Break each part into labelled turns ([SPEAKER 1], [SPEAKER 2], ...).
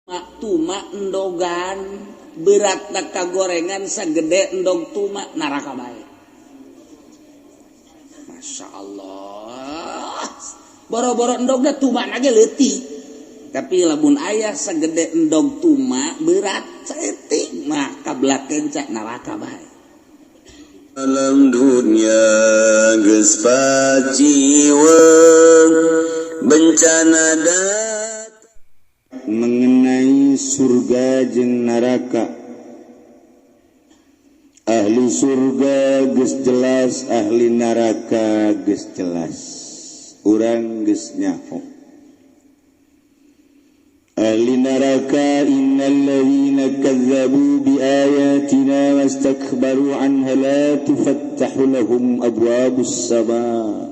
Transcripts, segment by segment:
[SPEAKER 1] Tuma endogan berat kagorengan segede endog tuma neraka bae. Masya Allah, boro-boro endogna tuma ge leutik, tapi lamun aya segede endog tuma berat saeutik mah kabelah kenca neraka bae.
[SPEAKER 2] Alam dunia geus paciweng bencana dat
[SPEAKER 3] mengenai surga jeung neraka. Ahli surga geus jelas, ahli neraka geus jelas. Urang geus nyaho. Ahli neraka innal ladzina kazzabu bi ayatina wastakbaru anha la tufattahu lahum abwabus samaa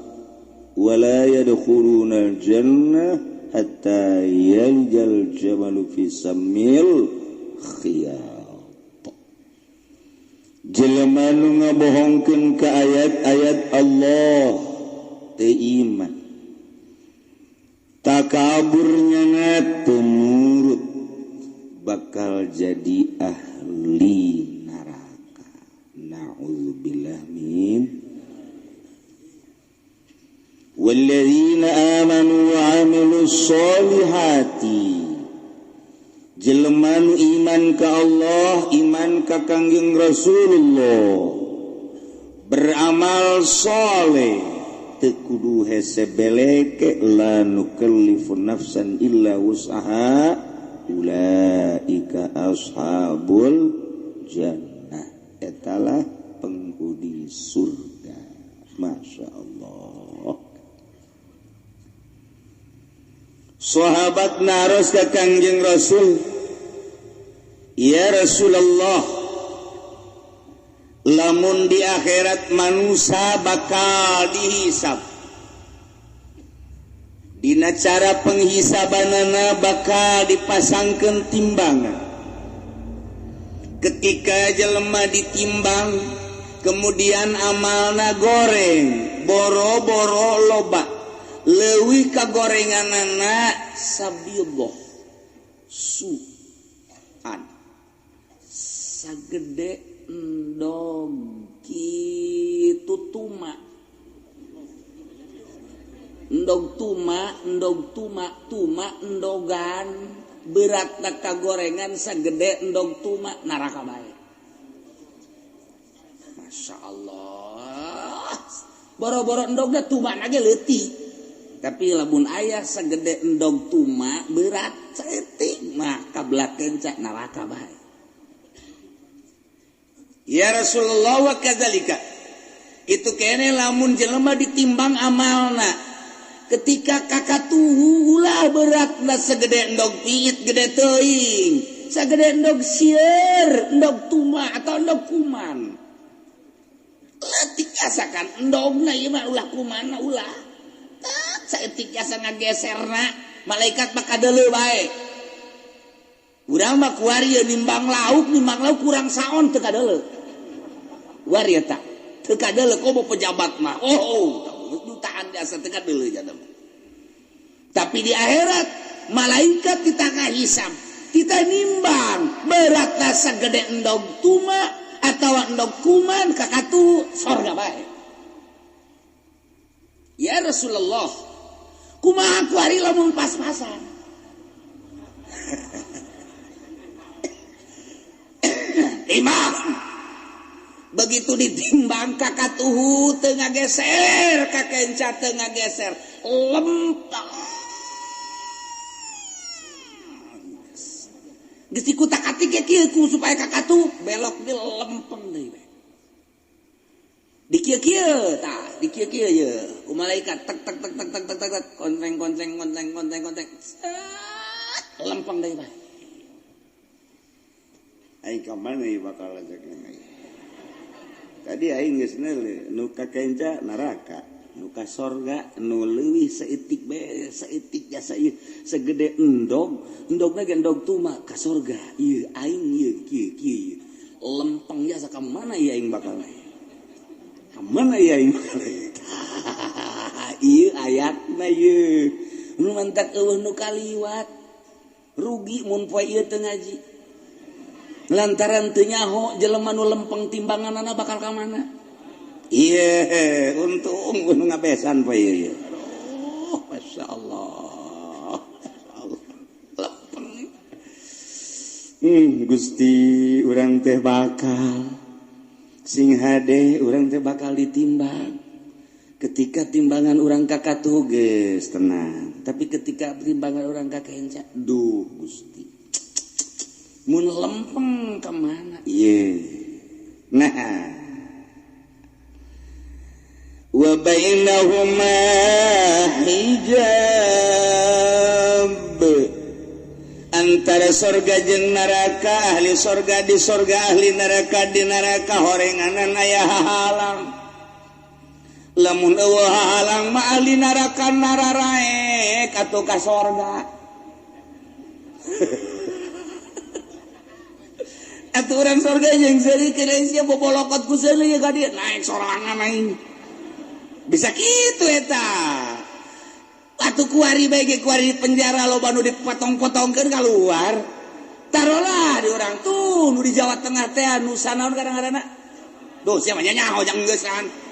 [SPEAKER 3] wa la yadkhuluna al-jannah hatta yaljal jamalu fi sammil khiyat. Jelema nu ngabohongkeun ka ayat-ayat Allah teu iman, takabur nyana teu nurut, bakal jadi ahli neraka. Na'udzubillah min. Walladzina amanu wa amilus sholihati, jelema nu iman ka Allah, iman ka Kangjeng Rasulullah, beramal soleh, teu kudu hese beleke, la nukallifu nafsan illa wus'aha ulaika ashabul jannah. Etalah penghuni surga. Masya Allah. Sahabat naros ka Kangjeng Rasul, ya Rasulullah, lamun di akhirat manusia bakal dihisab, dina cara penghisabanana bakal dipasangkeun timbangan. Ketika jelema ditimbang, kemudian amalna goreng, boro-boro loba, leuwih ka gorenganana sabidoh suan sagede endog kitu tuma, endog tuma, endog tuma, tuma endogan berat kagorengan sagede endog tuma neraka bae. Masya Allah, boro-boro endogna tuma ge leutik, tapi lamun aya segede endog tuma berat saeutik mah kabelah kenca neraka bae. Ya Rasulullah wa kadzalika, itu kene lamun jelema ditimbang amalna, ketika kakatuhu ulah beratna segede endog piit gede teuing, segede endog sieur, endog tuma atau endog kuman. Leutik asakan endogna ieu mah ulah kumanna ulah. Saeutik jasa ngageserna malaikat mah kadeuleu bae. Urang mah kuari nimbang lauk, nimbang lauk kurang saon teu kadeuleu. Kuari eta teu kadeuleu komo pejabat mah. Oh, jutaan jasa teu kadeuleu jana mah. Tapi di akhirat malaikat kita ngahisab, kita nimbang beratna sagede endog tuma atawa endog kuman kakatu sorga bae. Ya Rasulullah, kumaha kuari lamun pas-pasan. Timbang. Begitu ditimbang kakatuhu teu ngageser, kakenca teu ngageser, lempeng. Geus dikutak-atik ge kieu ku supaya kakatuh belok di lempeng deui. Di kieu-kieu tah, di kieu-kieu ye ku malaikat tek tek tek tek tek tek tek konteng konteng konteng konteng konteng, lempeng deui bae.
[SPEAKER 4] Aing ka mana ieu bakal ajakna aing. Tadi aing geus neuleuh nu ka kenca neraka, nu ka sorga nu leuwih saeutik bae, saeutik jasa ieu segede endog, endogna ge endog tuma ka sorga. Ieu aing ieu kieu kieu lempeng jasa ka mana ieu aing bakal naik. Mana ya ieu? Ieu ayatna ieu. Nu mantak eueuh nu kaliwat.
[SPEAKER 1] Rugi mun poe ieu teu ngaji. Lantaran teu nyaho jelema nu lempeng timbanganana bakal ka mana. Ieu untung nu ngabesan poe ieu. Aduh, masyaallah. Allah. Lempeng. Gusti urang teh bakal sing hade urang teh bakal ditimbang. Ketika timbangan urang kakatuh geus tenang, tapi ketika timbangan urang kakenca, duh Gusti. Mun lempeng ka mana? Ieu. Nah.
[SPEAKER 3] Wa bainahuma hijab. Antara sorga jeung neraka, ahli sorga di sorga, ahli neraka di neraka, horenganan aya hahalang. Lamun eueuh hahalang mah ahli neraka nararaek atuh ka sorga. Atuh urang sorga jeung seuri keur sia bobolokot ku seuri ka dieu naik sorangan aing. Bisa kitu eta. Atuh kuari bae ge kuari penjara loba nu dipotong-potongkeun kaluar. Tarolah di urang tuh nu di Jawa Tengah teh nu sanaon kadang-kadang. Duh sia mah nyaho jang geusan.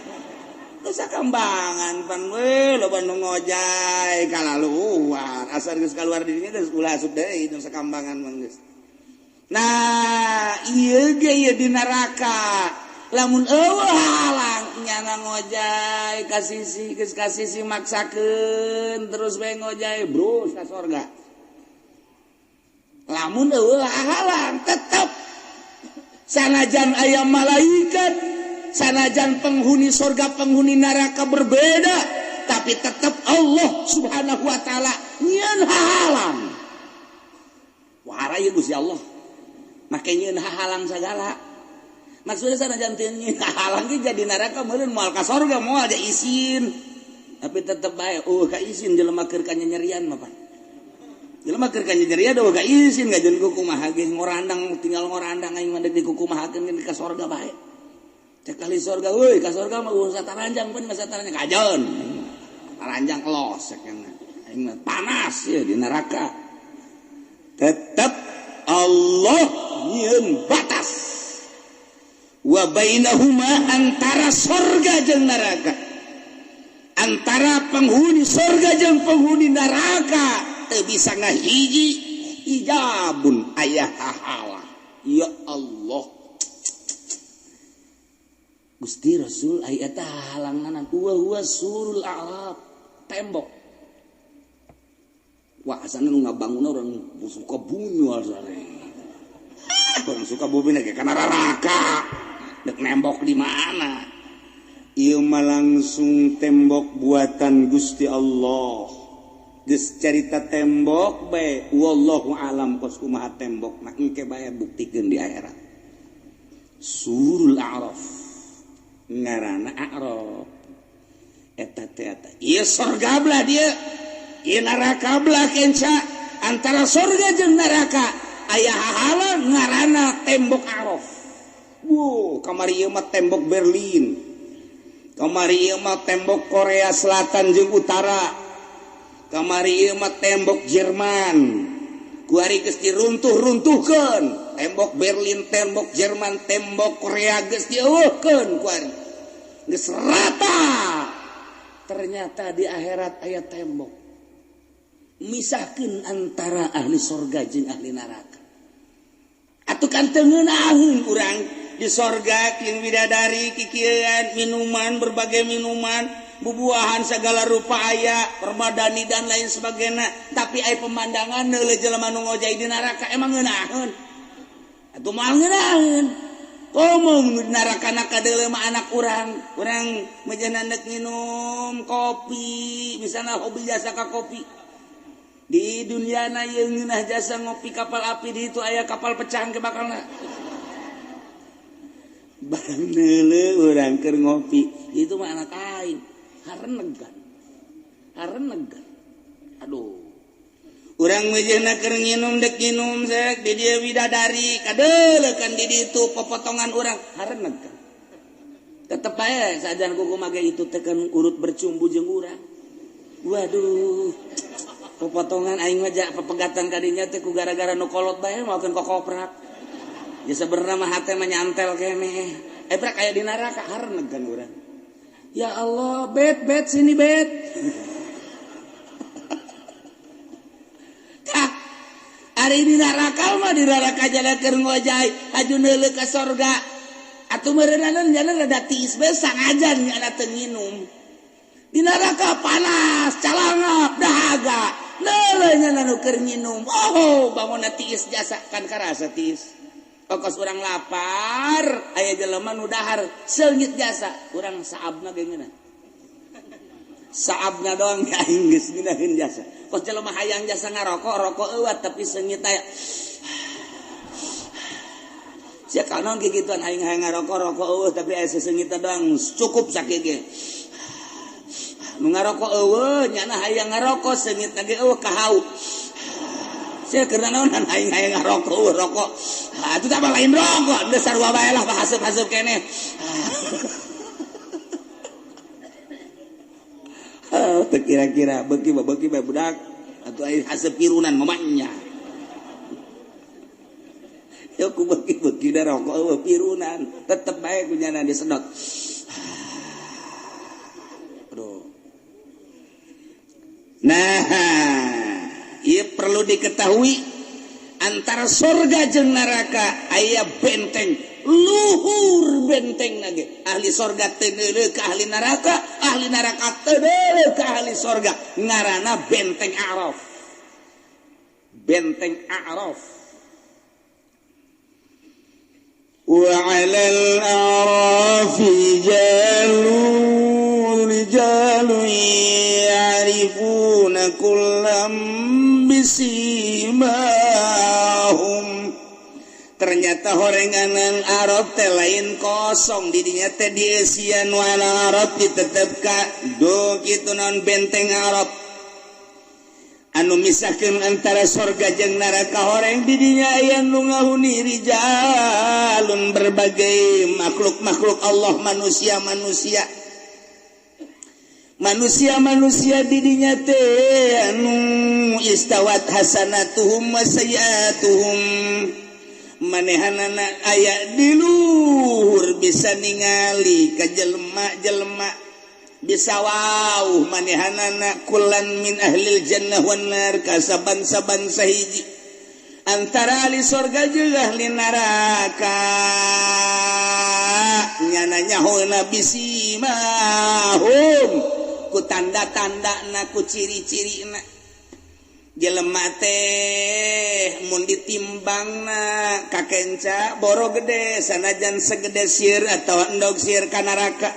[SPEAKER 3] Dosa kambangan pan we loba nu ngojay kalaluar asal geus kaluar dirinya geus ulah asup deui dosa kambangan mah geus. Nah ieu ge ieu di neraka lamun eueuh halang nyana ngojay ka sisi geus ka sisi maksakeun terus we ngojay bro ka sorga. Lamun eueuh halang tetep sanajan aya malaikat, sanajan penghuni sorga penghuni neraka berbeda, tapi tetap Allah Subhanahu wa taala nyieun hahalang. Wah ieu Gusti Allah make nyieun hahalang sagala. Maksudnya sanajan teu nyieun hahalang ge jadi neraka meureun moal ka sorga moal ja isin. Tapi tetep bae eueuh ka isin jelema keur kanyanyerian mah pan. Jelema keur kanyanyerian eueuh ka isin ngajeun kumaha ge ngorandang tinggal ngorandang aing mah deuk dikukumahakeun ka sorga bae. Cek ahli sorga, woi ka sorga mah usah taranjang pun masa taranjang kajon. Taranjang los cek aing mah panas ya di neraka. Tetep Allah nyieun batas. Wa bainahuma antara sorga jeung neraka. Antara penghuni sorga jeung penghuni neraka teu bisa ngahiji ijabun aya hahala. Ya Allah. Gusti Rasul aya eta halanganan huwa huwa surul a'raf tembok. Wah asana nu ngabangunna urang suka bumi asana. Urang suka bumi ge kana neraka. Dek nembok di mana?
[SPEAKER 4] Ieu mah langsung tembok buatan Gusti Allah. Geus carita tembok bae wallahu alam kos kumaha tembok mah engke bae buktikeun di akhirat. Surul a'raf. Ngarana a'raf eta teh eta
[SPEAKER 1] ieu sorga belah dieu ieu neraka belah kenca antara sorga jeung neraka aya hahalang ngarana tembok a'raf.
[SPEAKER 4] Wow, kamari ieu mah tembok Berlin, kamari ieu mah tembok Korea Selatan jeung Utara, kamari ieu mah tembok Jerman.
[SPEAKER 1] Kuari geus diruntuh-runtuhkeun tembok Berlin, tembok Jerman, tembok Korea geus dieuweuhkeun kuari. Geus rata. Ternyata di akhirat aya tembok misahkeun antara ahli sorga jeung ahli neraka. Atuh kan teu ngeunaheun urang
[SPEAKER 3] di sorga jeung bidadari kikieuan minuman berbagai minuman bubuahan segala rupa aya permadani dan lain sebagainya, tapi aya pemandangan neuleuh jelema nu ngojay di neraka emang ngeunaheun. Atuh moal ngeunaheun. Komo nu di neraka na kadeuleuh mah anak urang, urang meujeuhna neuk nginum kopi, misalna hobi jasa ka kopi. Di dunia na ieu ngeunah jasa ngopi kapal api di itu aya kapal pecahan ke bakalna.
[SPEAKER 1] Barang neuleuh urang keur ngopi, itu mah anak aing. Hareneg kan. Hareneg kan. Aduh.
[SPEAKER 3] Urang meujeuhna keur nginum dek nginum sek di dieu bidadari kadeuleuh kan di ditu popotongan urang
[SPEAKER 1] hareneg kan. Tetep bae sajan kuku mage itu tekan urut bercumbu jeung urang. Waduh. Pepotongan aing mah pepegatan kadinya teh ku gara-gara nu kolot bae maokeun kokoprak. Ya sebenarnya mah hate mah nyantel keneh. Prak aya di neraka harnegan urang. Ya Allah, bet bet sini bet. Tah, ari di neraka mah di neraka jala keur ngojay, aju neuleuh ka sorga. Atuh meureunana jana rada tiis bae sangajan nya teu nginum. Di neraka panas, calangap, dahaga. Neuleuh nya nu keur nginum. Oh, bangunna tiis jasa kan karasa tiis. Kos urang lapar, aya jelema nu dahar seungit jasa, urang saabna ge ngeunah. Saabna doang ge aing geus ngeunaheun jasa. Kos jelema hayang jasa ngarokok, rokok eueuh tapi seungit aya. Sia kanaon kikituan aing hayang ngarokok, rokok eueuh tapi aya seseungitna doang cukup sakieu ge. Nu ngarokok eueuh nyana hayang ngarokok seungitna ge eueuh kahau. Sia keur naonan aing hayang ngarokok rokok. Ah itu tak lain rokok, geus sarua bae lah haseup-haseup keneh. Oh, teu kira-kira beuki bae budak atuh aing haseup pirunan mamanya. Yo ku beuki-beuki da rokok eueuh pirunan, tetep bae ku nyana disedot. Aduh. Nah, ieu perlu diketahui antara surga jeung neraka aya benteng luhur benteng nage ahli sorga teu neuleuh ka ahli neraka teu neuleuh ka ahli sorga ngaranna benteng A'raf. Benteng A'raf.
[SPEAKER 2] Wa 'alal a'rafi rijalun ya'rifuna kullam bisimahum.
[SPEAKER 1] Ternyata horenganan Arab teh lain kosong didinya teh dieusian wana Arab ditetep ka do kitu naon benteng Arab anu misahkeun antara sorga jeung neraka horeng didinya aya nu ngahuni rijalun berbagai makhluk-makhluk Allah manusia-manusia manusia-manusia didinya teh anu istawat hasanatuhum wa sayyiatuhum manehanana aya di luhur bisa ningali ka jelema-jelema bisa wau manehanana kulan min ahlil jannah wan nar ka saban-saban sahiji antara ahli sorga jeung ahli neraka nyana nyahona bisimahum ku tanda-tandana ku ciri-cirina jelema teh mun ditimbangna kakenca boro gede sanajan segede sir atawa endog sir ka neraka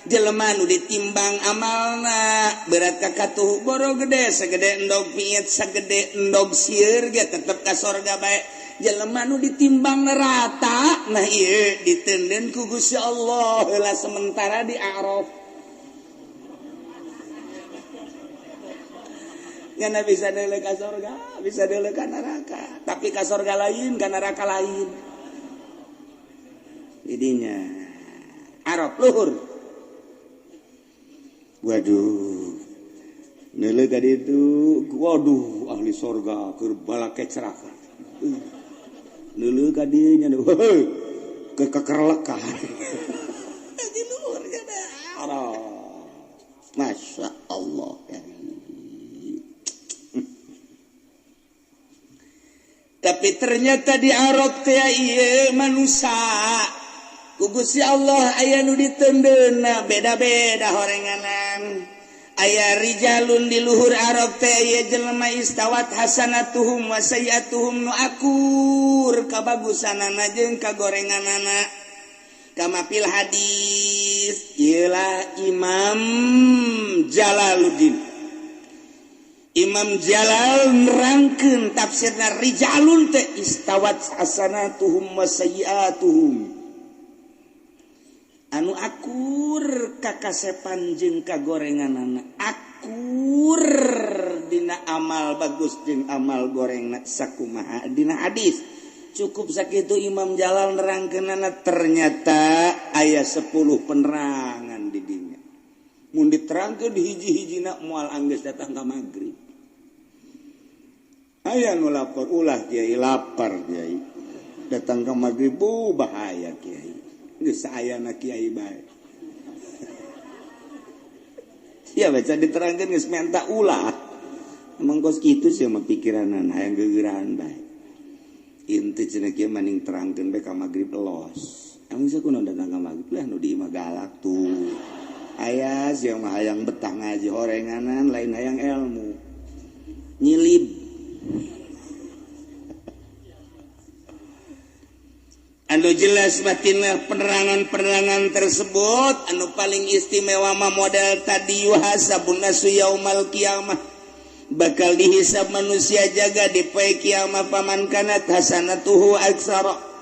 [SPEAKER 1] jelema nu ditimbang amalna berat ka katuh boro gede segede endog piit segede endog sir ge tetep ka sorga bae jelema nu ditimbang rata nah ieu ditenden ku Gusti Allah heula sementara di A'raf. Ngana bisa deuleuh ka sorga, bisa deuleuh ka neraka. Tapi ka sorga lain, ka neraka lain. Didinya Arab luhur.
[SPEAKER 4] Waduh. Neuleuh ka ditu, waduh ahli sorga keur balakecrak. Neuleuh ka dieu nya ke kekerlekan.
[SPEAKER 1] Di luhur nya Arab. Masya Allah. Tapi ternyata di Arab teh ieu manusia ku Gusti Allah aya nu ditendeuna beda-beda horenganan. Aya rijalun di luhur Arab teh ieu jelema istawat hasanatuhum wa sayyiatuhum nu akur kabagusanana jeung kagorenganana. Kama fil hadis ieulah Imam Jalaluddin. Imam Jalal nerangkeun tafsirna rijalun teh istawat hasanatuhum wa sayyiatuhum anu akur kakasepan jeung kagorenganana akur dina amal bagus jeung amal gorengna sakumaha dina hadis cukup sakitu Imam Jalal nerangkeunana ternyata aya 10 penerangan di dinya mun diterangkeun hiji-hijina moal anggeus datang ka magrib.
[SPEAKER 4] Aya nu lapor ulah kiai lapar kiai. Datang ke maghrib bahaya kiai. Geus saayana kiai bae. Ya baca diterangkeun geus menta ulah. Emang kos kitu sih mah pikiranan hayang geugeuran bae. Inti cenah kieu maning terangkeun bae ka maghrib los. Emang sia kunaon datang ka maghrib lah nu di imah galak tuh. Aya sia mah hayang betah ngaji horenganan lain hayang ilmu. Nyilib.
[SPEAKER 3] Anu jelas batinlah penerangan-penerangan tersebut anu paling istimewa mah modal tadi yuhasabun nasu yaumal qiyamah bakal dihisab manusia jaga di poe kiamah paman kanat hasanatuhu aksara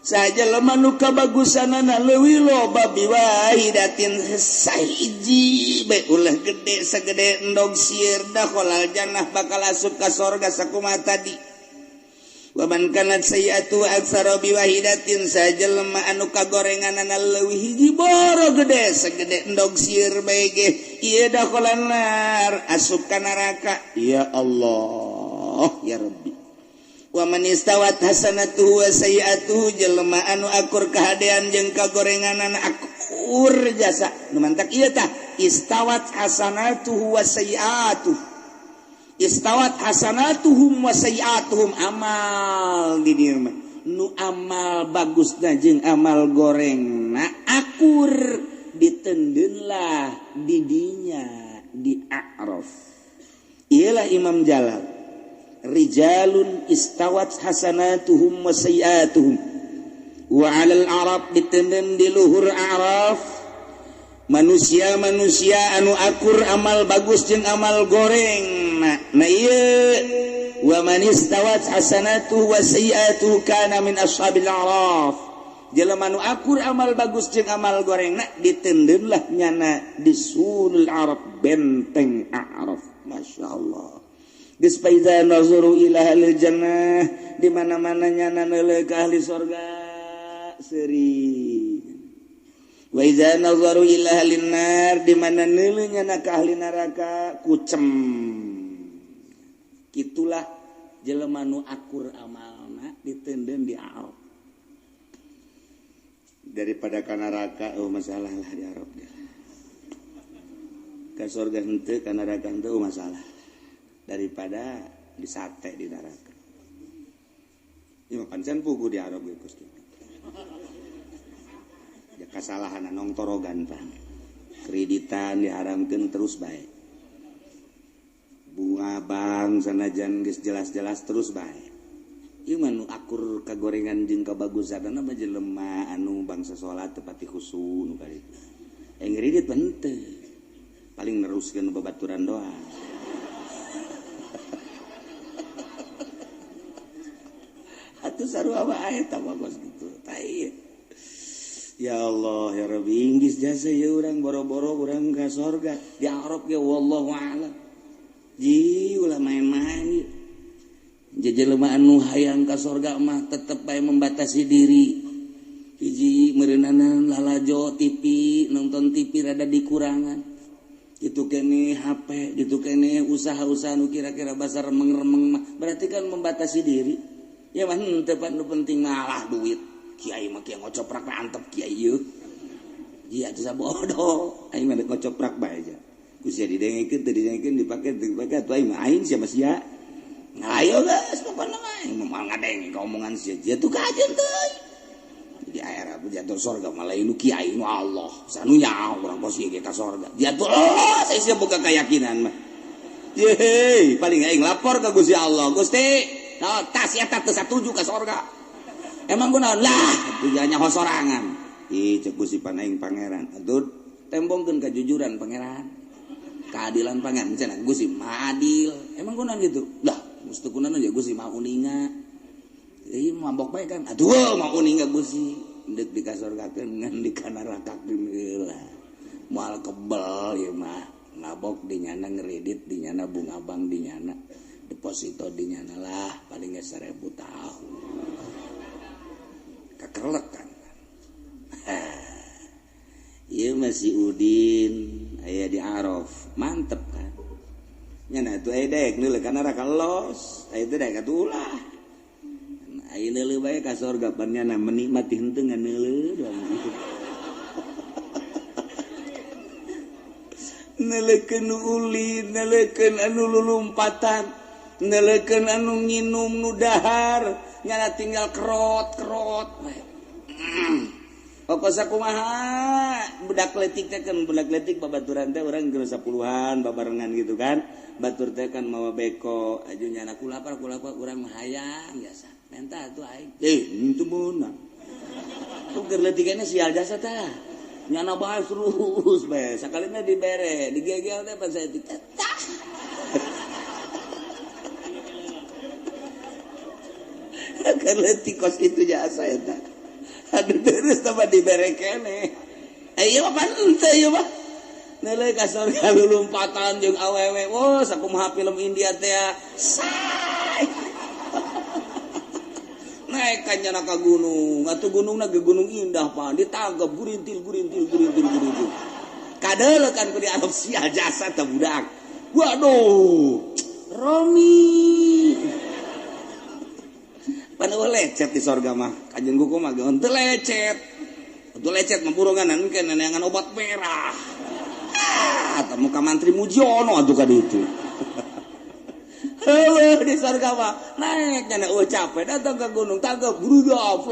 [SPEAKER 3] saja lemah nu kabagusanana leuwih loba biwahidatin sahiji bae ulah gede sagede endog sieur dakhalal jannah bakal asup ka sorga sakumaha tadi. Waman kanat sayiatu aksara biwahidatin sajelema anu kagorenganana leuwih hiji boro gede segede endog sieur bae ge ieu dakhalan nar asup ka neraka.
[SPEAKER 4] Ya Allah ya Rabbi.
[SPEAKER 3] Waman istawat hasanatuhu wa sayiatuhu jelema anu akur kahadean jeung kagorenganana akur jasa nu mantak ieu tah istawat hasanatuhu wa sayiatuhu istawat hasanatuhum wa sayiatuhum amal di dieu mah nu amal bagusna jeung amal gorengna akur ditendeunlah di dinya di A'raf. Iyalah Imam Jalal rijalun istawat hasanatuhum wa sayiatuhum wa 'alal arab ditendeun di luhur A'raf manusia-manusia anu akur amal bagus jeung amal goreng. Nah ieu wa man istawat hasanatuhu wa sayiatuhu kana min ashabil a'raf. Jelema nu akur amal bagus jeung amal goreng na ditendeun lah nyana di sulul arab benteng A'raf. Masyaallah. Geus faiza nazuru ila ahlil jannah di mana-mana nyana neuleuh ka ahli sorga seuri. Wa iza nazaru ila ahlin nar di mana neuleuh nyana ka ahli neraka kucem. Itulah jelema nu akur amalna ditendeun di Arab.
[SPEAKER 4] Daripada ka neraka oh masalah lah di Arab dia. Ka surga henteu ka neraka henteu masalah. Daripada disate di neraka. Ieu mah pancen puguh di Arab ge Gusti. Ya kasalahan nong torogan tah. Kreditan diharamkeun terus bae. Bunga bank sanajan geus jelas-jelas terus bae. Ieu mah nu akur kagorengan jeung kabagusanana mah jelema anu bangsa salat teu pati khusu nu kaditu. Ngridit mah henteu. Paling neruskeun babaturan doang. Atuh sarua wae eta mah kos kitu. Tah ieu. Ya Allah ya Rabbi inggis jasa ya urang boro-boro urang ka sorga di Arab ge wallahu a'lam. Ji ulah main-main jelema anu hayang ka sorga mah tetep bae membatasi diri. Hiji meureunana lalajo TV, nonton TV rada dikurangan. Kitu keneh HP, kitu keneh usaha-usaha nu kira-kira basa remeng-remeng mah berarti kan membatasi diri. Ya mah henteu pan nu penting malah duit. Kiai mah kieu ngocoprak antep kiai ieu. Ji atuh sabodo, aing mah ngocoprak bae aja. Ku sia didengekeun teu didengekeun dipake teu dipake atuh aing mah aing sia mah sia. Ayo geus pokona mah aing mah ngadenge ka omongan sia. Jia tuh kajeun teuing. Di air jatuh sorga malah nu kiai nu Allah. Sanu nyaho urang kos ieu ge ka sorga. Jatuh oh saya sia boga keyakinan mah. Yeay, paling aing lapor ka Gusti Allah. Gusti, tas eta teu satuju ka sorga. Emang kunaon lah tujuannya hosorangan. Ih cek Gusti pan aing pangeran. Atuh tembongkeun kejujuran pangeran. Keadilan pangeran cenah Gusti mah adil. Emang kunaon gitu? Lah, mesti kunaon ya Gusti mah uninga. Ih mabok bae kan. Aduh mah uninga Gusti. Deuk dikasorgakeun ngan dikanarakakeun heula. Moal kebel ieu mah. Mabok di nyana ngredit di nyana bunga bank di nyana deposito di nyana lah paling geus 1000 tahun. Kakerlek kan. Ieu mah si Udin aya di Araf, mantep kan.
[SPEAKER 1] Nya na atuh aya daek neuleuh ka neraka los, aya teu daek atuh ulah. Aya neuleuh bae ka sorga pan nya na menikmati henteu ngan neuleuh doang. Neuleukeun nu ulin, neuleukeun anu lulumpatan, neuleukeun anu nginum nu dahar, nyana tinggal kerot-kerot. Pokok sakumaha budak letik teh kan budak letik babaturan teh urang geus 10-an babarengan gitu kan. Batur teh kan mawa beko, aju nyana kulapar kulapar urang mah hayang jasa. Menta atuh aing. Henteu meunang. Tuh keur leutikana sial jasa tah. Nyana bae terus bae sakalina dibere digegel teh pan saya tah. Keur leutik kos itu jasa eta. Aduh terus tambah dibere keneh. Ieu mah pan henteu ieu mah. Neuleuh ka sorga lulumpatan jeung awewe. Wah, sakumaha film India teh. Say. Naik kan nyana ka gunung, atuh gunungna ge gunung indah pan, ditangkep gurintil gurintil gurintil gurintil. Kadeuleuh kan ku dianggap sial jasa teh budak. Waduh, Romi. Pan eueuh lecet di sorga mah, kajeun kuku mah ge henteu lecet. Henteu lecet mah burungan engke neneangan obat merah. Ah, tah muka mantri Mujiono atuh ka ditu. Heueuh di sorga mah naik nyana eueuh capek datang ke gunung tangkep grudak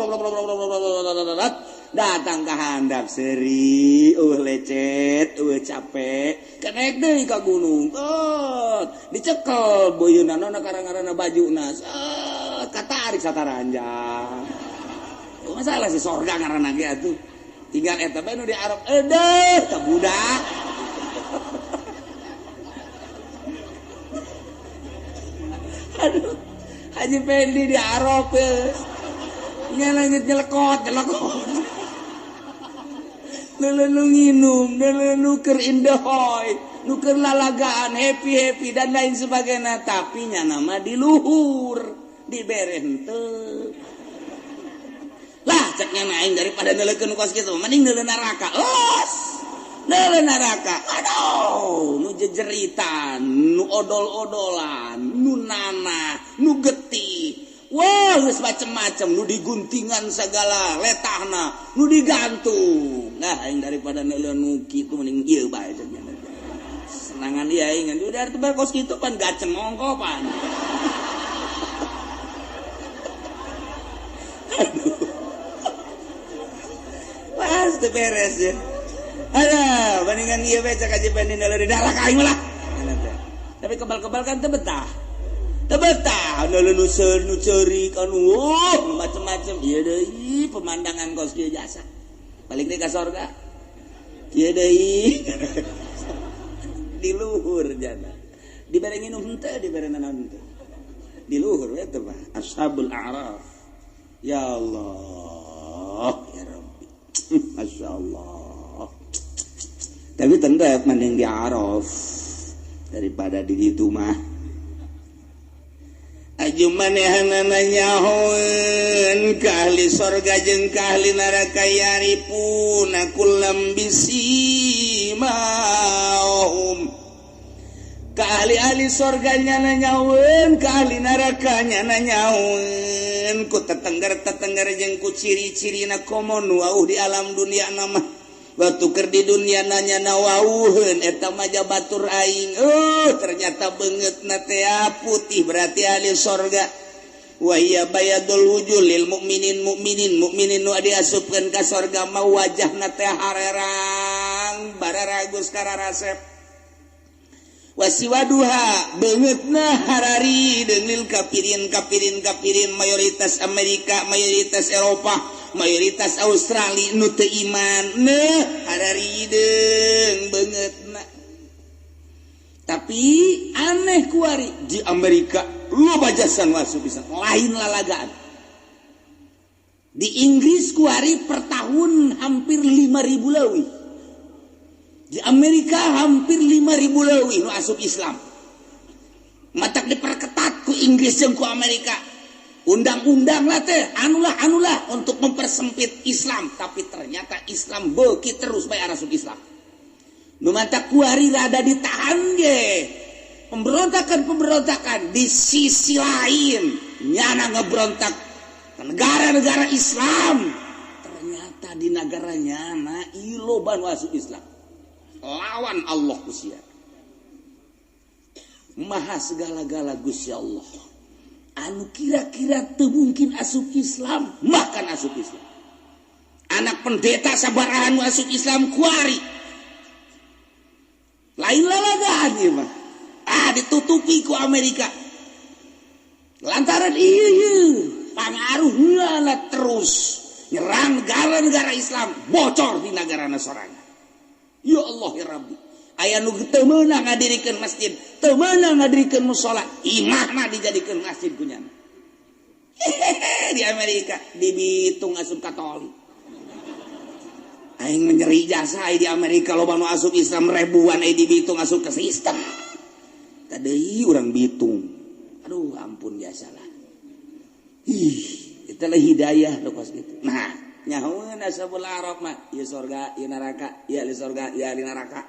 [SPEAKER 1] datang ka handap seuri eueuh lecet eueuh capek kenaik deui ka gunung tot dicekel beuyeunna na karang-karana bajuna set katarik sataranjang masalah si sorga ngaranna ge atuh tinggal eta bae nu di Arab edeh ka budak. Aduh, Haji Pendi di Arab nya lanjut nyelekot nyelekot neuleuh nginum neuleuh nu keur indahoy nu keur lalagaan happy happy dan lain sebagainya tapi nya nama di luhur dibere henteu lah cek nya aing daripada neuleukeun kos kitu mending neuleuh neraka los neuleuh neraka. Aduh, nu jejeritan, nu odol-odolan, nu nanah, nu getih. Wah, geus macem-macem, nu diguntingan segala letahna, nu digantung. Nah, aing daripada neuleuh nu kitu mending ieu bae cenah. Senangan ieu aing ngan udah teu kos kitu pan gaceng ongko pan. Aduh. Pas teu beres ya. Aduh, bandingan ieu bae cak Haji Pendi neuleuh di dalah ka aing lah. Tapi kebal-kebal kan teu betah. Teu betah, neuleuh nu nu ceurik anu macem-macem. Ieu deui pemandangan kos kieu jasa. Balik deui ka sorga. Ieu deui. Di luhur jana. Dibere nginum henteu, dibere nanaon henteu. Di luhur we teh mah Ashabul A'raf. Ya Allah, ya Rabbi. Masyaallah. Tapi tetap mending di Araf daripada di ditu mah. Aju manehanana nyahoeun ka ahli sorga jeung ka ahli neraka yarifuna kullam bisimahum. Ka ahli-ahli sorga nyana nyahoeun, ka ahli neraka nyana nyahoeun ku tetengger-tetengger jeung ku ciri-cirina komo nu wauh di alam dunia mah. Batu keur di dunia nanya nawauheun eta mah batur aing. Ternyata beungeutna teh putih berarti ahli sorga. Wa hiya bayadul wujuh lil mukminin mukminin mukminin nu diasupkeun ka sorga mah wajahna teh harerang bararagus kararasep. Wasiwaduha beungeutna harari deung lil kafirin kafirin kafirin mayoritas Amerika mayoritas Eropa mayoritas Australia nu teu iman neh hararideung beungeutna. Tapi aneh kuari di Amerika loba jasa nu asup bisa lain lalagaan. Di Inggris kuari per tahun hampir 5.000 leuwih. Di Amerika hampir 5.000 leuwih nu asup Islam. Matak diperketat ku Inggris jeung ku Amerika. Undang-undang lah teh, anulah untuk mempersempit Islam, tapi ternyata Islam beuki terus bae arasup Islam. Nu matak kuari rada ditahan ge. Pemberontakan-pemberontakan di sisi lain nyana ngebrontak negara-negara Islam. Ternyata di negara nyana loba nu asup Islam. Lawan Allah Gusti. Maha segala-gala Gusti Allah. Anu kira-kira teu mungkin asup Islam, bahkan asup Islam. Anak pendeta sabaraha nu asup Islam kuari. Lain lalagaan ieu mah. Ah ditutupi ku Amerika. Lantaran ieu pangaruhna terus nyerang negara-negara Islam, bocor di negara sorangan. Ya Allah ya Rabbi. Aya nu teu meunang ngadirikeun masjid, teu meunang ngadirikeun musala, imahna dijadikeun masjid ku nyana. Di Amerika dibitung asup Katolik. Aing menyeri jasa di Amerika loba nu asup Islam ribuan ai dibitung asup ke sistem. Tadi urang bitung. Aduh ampun jasalah. Ih, itulah hidayah lo kos gitu. Nah, nyahoeun ashabul araf mah, ieu sorga, ieu neraka, ieu ahli sorga, ieu ahli neraka.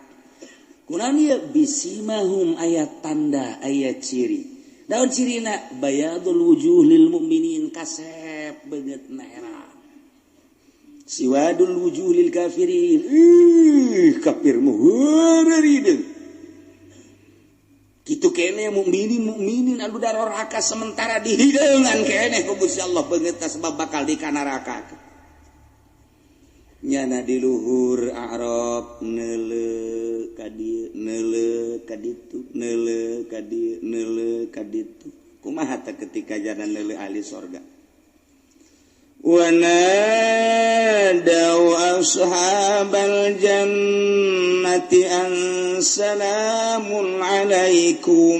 [SPEAKER 1] Kunaon ieu bisimahum aya tanda, aya ciri. Daun cirina bayadul wujuh lil mukminin kasep beungeutna era. Siwadul wujuh lil kafirin. Ih, kafir mah heureurideung. Kitu kene mukminin anu daroraka sementara dihideungan keneh ku Gusti Allah beungeutna sebab bakal di kanaraka. Nyana di luhur Arab neuleuh ka dieu, neuleuh ka ditu, neuleuh ka dieu, neuleuh ka ditu. Kumaha teh ketika jana neuleuh ahli sorga?
[SPEAKER 2] Wa nadau ashabal jannati an salamun alaikum.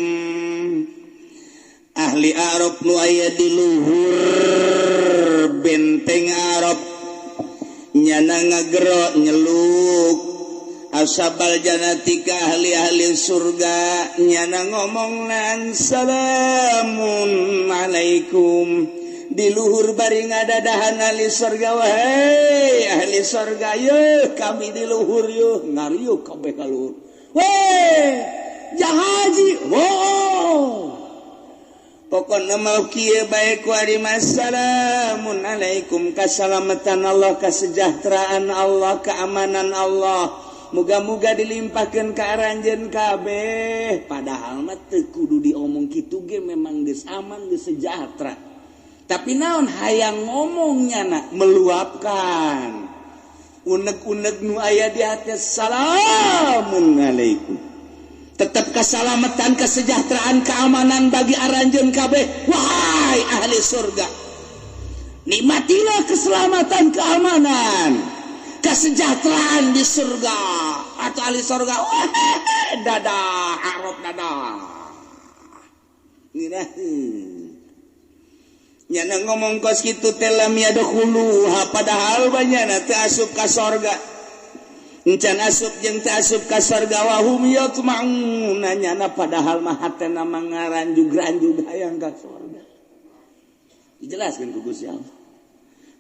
[SPEAKER 2] Ahli Arab nu aya di luhur benteng Arab nyana ngagero nyeluk ashabal jannati ka ahli-ahli surga nyana ngomong nan salamun alaikum. Di luhur bari ngadadahan ahli surga, wahai ahli surga yeuh kami di luhur yeuh ngariuh kabeh ka luhur.
[SPEAKER 1] Weh jahaji oh
[SPEAKER 2] pokona mau kieu bae ku ari assalamun alaikum, kasalamatan Allah, kesejahteraan Allah, keamanan Allah, muga-muga dilimpahkeun ka aranjeun kabeh.
[SPEAKER 1] Padahal mah teu kudu diomong kitu ge memang geus aman geus sejahtera. Tapi naon hayang ngomongnya nak meluapkan unek-unek nu aya di hati salamun alaikum. Tetap keselamatan, kesejahteraan, keamanan bagi aranjeun kabeh. Wahai ahli surga, nikmatilah keselamatan, keamanan, kesejahteraan di surga. Atau ahli surga, wah dadah Arab dadah.
[SPEAKER 2] Ngeunaheun. Nyana ngomong kos kitu teh lam yadkhuluha, padahal banyana teu asup ka sorga. Encan asup jeung teu asup ka sorga wa hum yatma'un, nyana padahal mah hatena mah ngaranjug-ranjug hayang ka sorga.
[SPEAKER 1] Dijelaskeun ku Gusti Allah.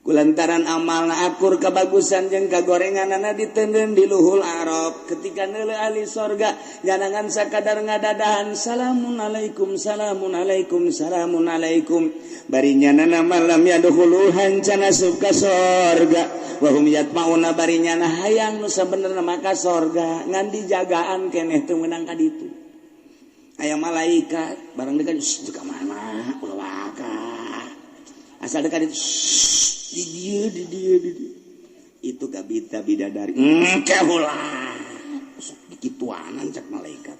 [SPEAKER 2] Kulantaran amalna akur kabagusan jeung kagorenganana diteundeun di luhul Arab. Ketika neuleuh ahli sorga nyanangan sakadar ngadadahan salamun alaikum salamun alaikum salamun alaikum. Bari nyanana malam yadkhuluhan can asup ka sorga. Wa hum yatmauna bari nyana hayang nu sabenerna mah ka sorga ngan dijagaan keneh teu meunang ka ditu.
[SPEAKER 1] Aya malaikat barang dekat ka mana ulah waka. Asal dekat itu di dia di dia di dia. Itu kabita bidadari. Kehulah. Sok dikituanan cak malaikat.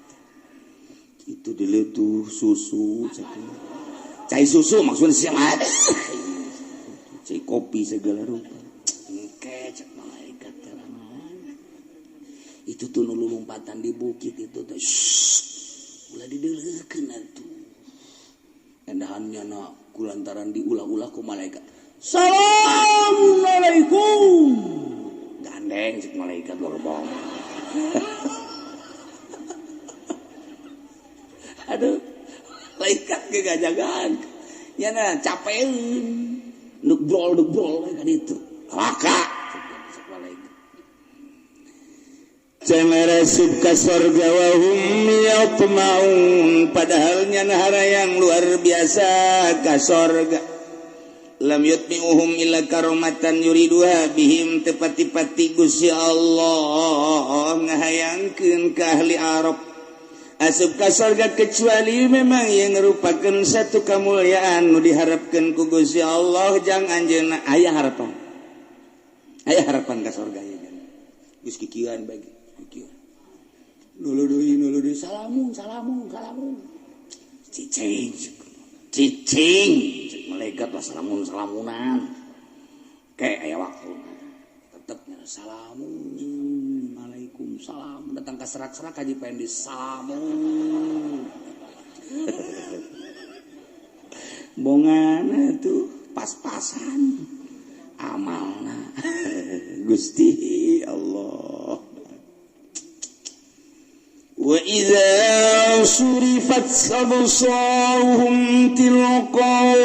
[SPEAKER 1] Itu diletuh susu cak. Cai susu maksudnya siang ada. Cai kopi segala rupa. Engke cak malaikat Itu tuh nu lompatan di bukit itu tuh. Ulah dideuleukeun atuh. Endahannya na kulantaran diulah-ulah ku malaikat. Assalamualaikum. Gandeng cek malaikat lorobong. Aduh, malaikat ge gajagaan. Nya na capeun. Nuk brol kan itu. Laka cek malaikat.
[SPEAKER 2] Cengarasup ka sorga wahum yatma'un, padahal nyana harayang luar biasa ka sorga. Lam yutmi'uhum illa karomatan yuriduha bihim, tepati-pati Gusti Allah ngahayangkeun ka ahli Arab asup ka sorga kecuali memang yang merupakan satu kemuliaan nu diharapkeun ku Gusti Allah jang anjeunna. Aya harapan, aya harapan ka sorga ieu geus kikieuan bagi nulu deui, nulu deui, salamun, salamun, salamun, cicing, cicing, melegat lah, salamun, salamunan kayak aya waktu tetepnya salamun alaikum salam datang ke serak-serak haji pendi salamun bongana tuh pas-pasan amalna. Gusti Allah. وإذا صرفت أبصارهم تلقاء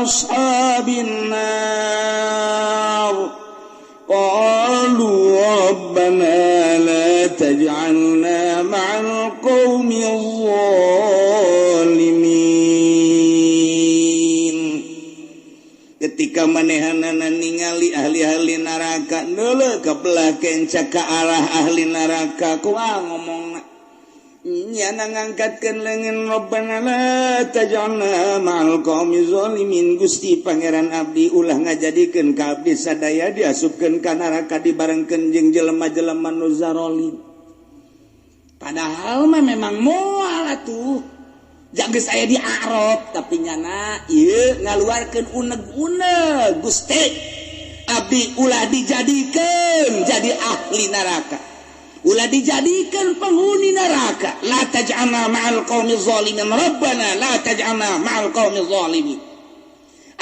[SPEAKER 2] أصحاب النار قالوا ربنا لا تجعلنا مع القوم الظالمين. Ketika manehanana ningali ahli-ahli neraka neuleuh ka belah kenca ka arah ahli neraka, kumaha ngomongna? Nyana ngangkatkeun leungeun, Rabbana la taj'alna ma'al qaumi zalimin, Gusti Pangeran abdi ulah ngajadikeun ka abdi sadaya diasupkeun ka neraka dibarengkeun jeung jelema-jelema nu zarolim.
[SPEAKER 1] Padahal mah memang moal atuh jaga saya di Arab, tapi nyana ieu ngaluarkeun uneg-uneg, Gusti abdi ulah dijadikeun jadi ahli neraka, ulah dijadikeun penghuni neraka. La taj'alna ma'al qaumi zalimin, Rabbana la taj'alna ma'al qaumi zalimin.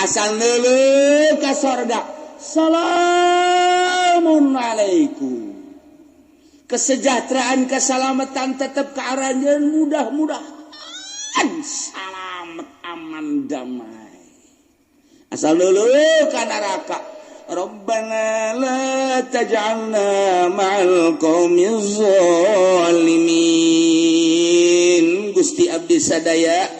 [SPEAKER 1] Asal neuleuh ka sorga, salamun alaikum, kesejahteraan keselamatan tetap ke aranjeun, mudah-mudahan salamet aman damai. Asal dulu ka neraka,
[SPEAKER 2] Rabbana la taj'alna ma'al qaumiz zalimin, Gusti abdi sadaya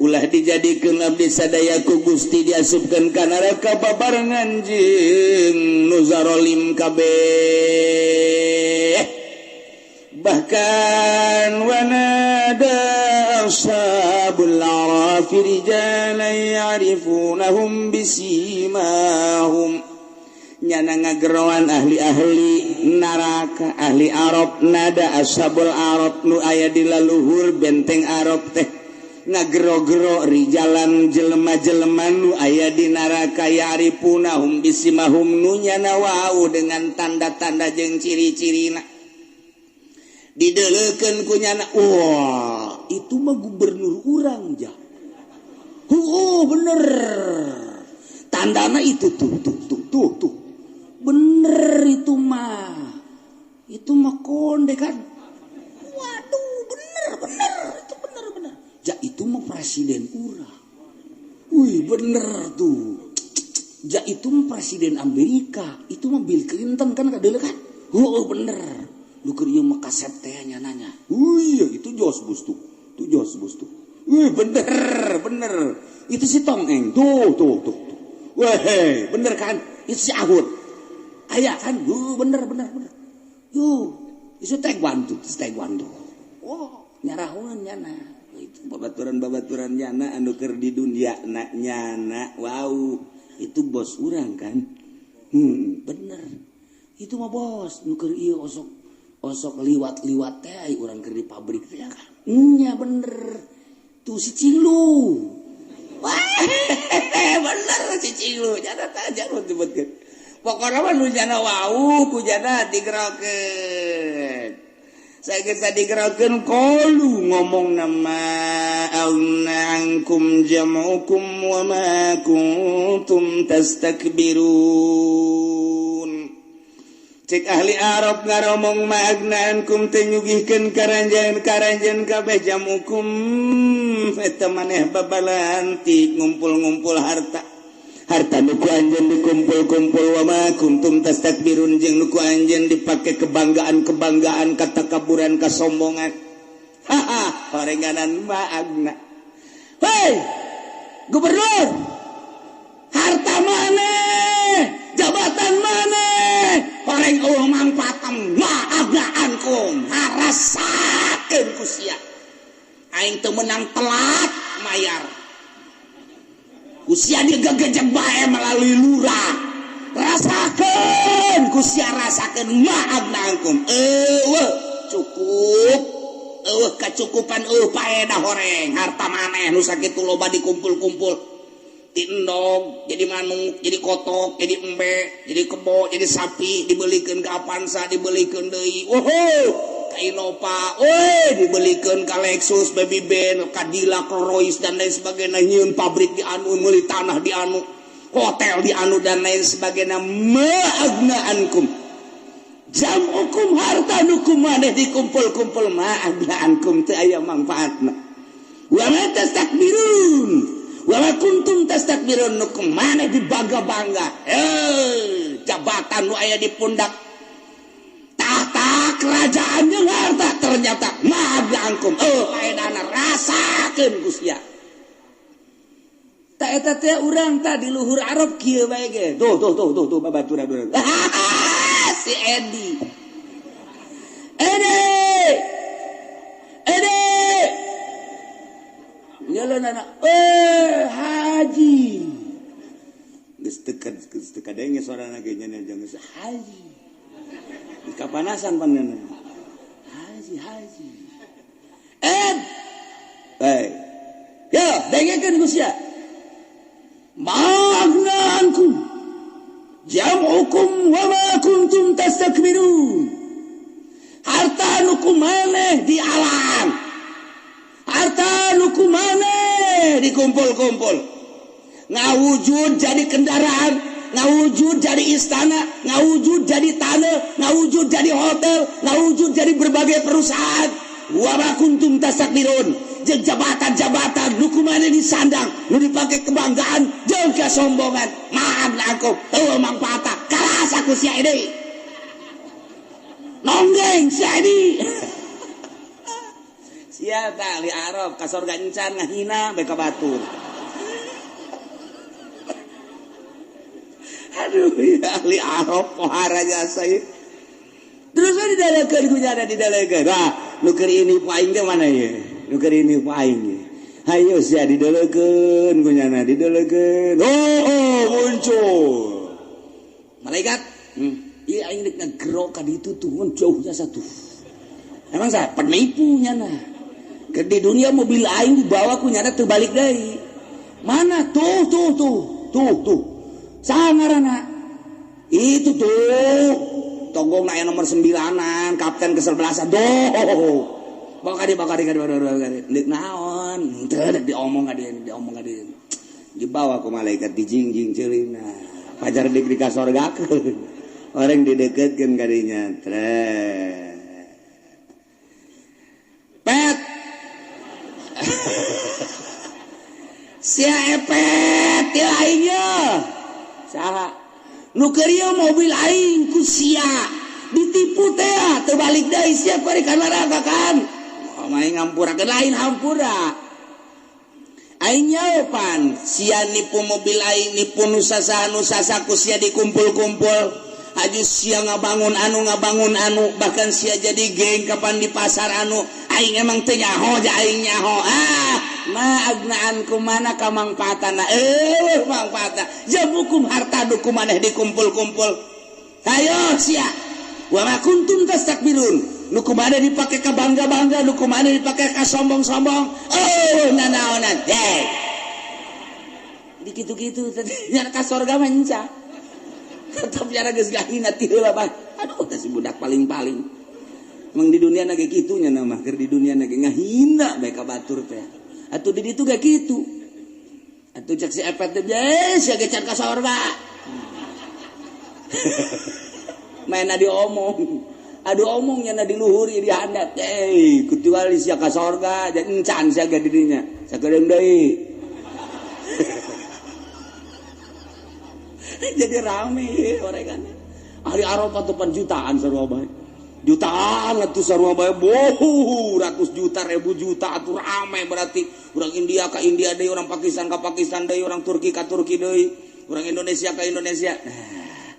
[SPEAKER 2] ulah dijadikeun abdi sadaya ku Gusti diasupkeun ka neraka babarengan jeung nu zarolim kabeh. Bahkan wanada ashabul arafi rijalan ya'rifunahum bisimahum, nyana ngageroan ahli-ahli neraka ahli Arab, nada ashabul Arab nu aya di laluhur benteng Arab teh ngagero-gero rijalan jelema-jelema nu aya di neraka, ya'rifunahum bisimahum, nu nyana wau dengan tanda-tanda jeung ciri-cirina dideleukeun ku nyana. Wah, itu mah gubernur urang jah. Oh, bener. Tandana itu tuh tuh tuh tuh tuh. Bener itu mah. Itu mah konde kan. Waduh, bener bener itu bener bener. Ja itu mah presiden urang. Wih, bener tuh. Ja itu mah presiden Amerika. Itu mah Bill Clinton kan kadeuleu kan. Oh, bener. Lu keur ieu mah kasep teh nyananya. Wih, itu Jos Bush tuh. Itu Jos Bush tuh. Wih, bener, bener. Itu si Tong Eng. Tuh, tuh, tuh, tuh. Weh, bener kan? Itu si Ahud. Aya kan? Bener, bener, bener. Yuh, itu taekwondo, taekwondo. Oh, nyarahuan nyana.
[SPEAKER 4] Itu babaturan-babaturan nyana anu keur di dunia na nyana. Wow, itu bos urang kan?
[SPEAKER 1] Bener. Itu mah bos, nu keur ieu osok osok liwat-liwat teh urang keur di pabrik teh kan. Nya bener. Tuh si Cilu. Wah, bener si Cilu. Jana tah jangan disebutkeun.
[SPEAKER 3] Pokona mah nu jana wau ku jana digerokeun. Sageus digerokeun
[SPEAKER 2] qalu ngomong nama aghna ankum jam'ukum wa ma kuntum tastakbirun. Cek ahli Arab ngaromong maagnaankum teu nyugihkeun karanjeun kabeh jamukum eta maneh babalantik ngumpul-ngumpul harta harta nu ku anjeun dikumpul-kumpul wa ma kuntum tastakbirun jeung nu ku anjeun dipake kebanggaan-kebanggaan katakaburan kasombongan. Haha, horenganan maagna.
[SPEAKER 1] Hei, gubernur, harta maneh, jabatan maneh, horeng eueuh mangpatem maagna ankum, harasakeun ku sia. Aing teu meunang telat mayar. Ku sia digegejek bae melalui lurah. Rasakeun ku sia rasakeun maagna ankum. Eueuh cukup. Eueuh kacukupan eueuh paedah horeng harta maneh nu sakitu loba dikumpul-kumpul. Ti endog jadi manuk, jadi kotok, jadi embe, jadi kebo, jadi sapi, dibelikeun ka Avanza, dibelikeun deui. Woho, ka Innova, euy dibelikeun ka Lexus, Baby Benz, Cadillac, Rolls dan lain sebagainya, nyieun pabrik di anu, meuli tanah di anu, hotel di anu dan lain sebagainya. Ma'agna ankum. Jam'ukum harta nu kumaneh dikumpul-kumpul ma'agna ankum teu aya mangfaatna. Wa ma tastakbirun. Wa ma kuntum tastakbirun nu kumaneh dibangga-bangga. Jabatan nu aya di pundak tahta kerajaan jeung harta ternyata ma'agna ankum. Paedahna rasakeun ku sia. Ta eta teh urang tah di luhur Arab kieu bae ge. Tuh tuh tuh tuh tuh babaturan urang. Si Edi. Edi. Edi. Nyaleunana haji.
[SPEAKER 4] Geus teu kadenge sorana ge nya jeung geus haji. Kapanasan panena. Haji haji.
[SPEAKER 1] Ed.
[SPEAKER 4] Hei.
[SPEAKER 1] Yo, dengekeun ku sia. Ma'agna ankum. Jam'ukum wa ma kuntum tastakbirun. Harta nu kumaneh di alam. Harta nu kumaneh dikumpul-kumpul. Ngawujud jadi kendaraan, ngawujud jadi istana, ngawujud jadi tanah, ngawujud jadi hotel, ngawujud jadi berbagai perusahaan. Wa ma kuntum tastakbirun. Jeung jabatan-jabatan nu kumaneh disandang, nu dipake kebanggaan jeung kesombongan. Ma'agna ankum teu mangfaatna. Kalas aku sia ini. Nonggeng sia ini.
[SPEAKER 4] Sia tah li Arab ka sorga encan ngahina bae ka batur. Aduh, ya ahli Arab pohara jasa ieu.
[SPEAKER 1] Terus we didalekeun ku nyana didalekeun.
[SPEAKER 4] Wah, nu keur ini ku aing teh mana ieu? Nu keur ini ku aing ieu. Hayo sia didalekeun ku nyana didalekeun. Oh, muncul.
[SPEAKER 1] Malaikat. Ieu aing rek ngagero ka ditu tuh mun jauh jasa tuh. Emang saya penipu nyana. Keur di dunia mobil aing dibawa ku nyana teu balik deui. Mana tuh tuh tuh tuh tuh. Saha ngaranna? Itu tuh. Tonggong aya nomor 9-an, kapten ke-11-an. Tuh. Bawa ka dieu. Deuk naon? Teu deuk diomong ka dieu, diomong ka dieu.
[SPEAKER 4] Dibawa ku malaikat dijingjing ceulina. Pajar deuk dikasorgakeun. Orang dideketkeun ka dinya. Trek.
[SPEAKER 1] Pet. Sia epet ieu aing ye. Saha? Nu keur ieu mobil aing ku sia ditipu teh teu balik deui sia bari ka neraka kan. Oh, aing ngampurakeun lain hampura. Aing nyaopan
[SPEAKER 2] sia nipu mobil aing nipu nu sasaha nu sasa ku sia dikumpul-kumpul. Aju sia ngabangun anu bahkan sia jadi geng kapan di pasar anu aing emang teu nyaho ja aing nyaho. Ah,
[SPEAKER 1] ma'agnaan kumana kamangfaatana mangfaatna jamukum harta duku maneh dikumpul-kumpul. Hayo sia wa ma kuntum tastakbirun nu kumaneh dipake ka bangga-bangga nu kumaneh dipake ka sombong-sombong. Oh nanaonan hei di kitu-kitu tadi nya ka sorga mah enca tetep nyara geus gahina ti heula bah. Aduh teh si budak paling-paling emang di dunia na ge kitu nya mah keur di dunia na ge ngahina bae ka batur teh. Atuh di ditu ge kitu. Atuh cek si epet teh sia ge can ka sorga. Maena diomong. Aduh omong nya na di luhur di handap teh kecuali sia ka sorga dan encan sia ge di dinya. Sakedeung deui. Jadi rame oregan. Ahli Arafah tuh pan jutaan sarua bae. Jutaan atuh sarua bae. Boh, ratus juta, ribu juta atuh rame berarti. Urang India ka India deui, urang Pakistan ka Pakistan deui, urang Turki ka Turki deui, urang Indonesia ka Indonesia. Nah,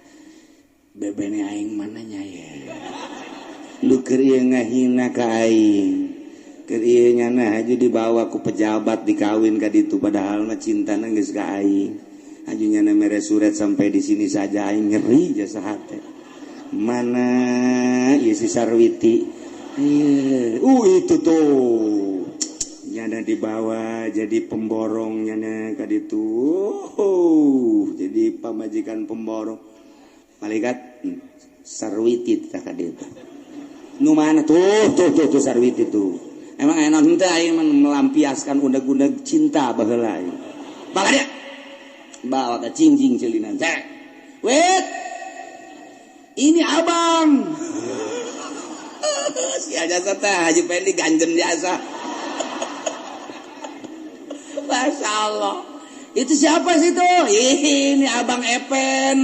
[SPEAKER 1] bebene aing mana nya ye?
[SPEAKER 4] Lu keur ieu ngahina ka aing. Keur ieu nyana haju dibawa ku pejabat dikawin ka ditu padahal mah cintana geus ka aing. Haju nyana mere surat sampai di sini saja aing nyeri jasa hate. Mana ieu si Sarwiti? Itu tuh. Nyana dibawa jadi pemborong nyana ka ditu. Jadi pamajikan pemborong. Malaikat Sarwiti tah ka ditu. Nu mana tuh tuh tuh tuh Sarwiti tuh. Emang enak henteu aing melampiaskan undeg-undeg cinta baheula aing. Bawa dia. Bawa ka cingjing ceulinan. Cek. Wait. Ini abang.
[SPEAKER 1] Si jasa teh Haji Pendi ganjen jasa. Masya Allah. Itu siapa sih tuh? Ini abang Epen.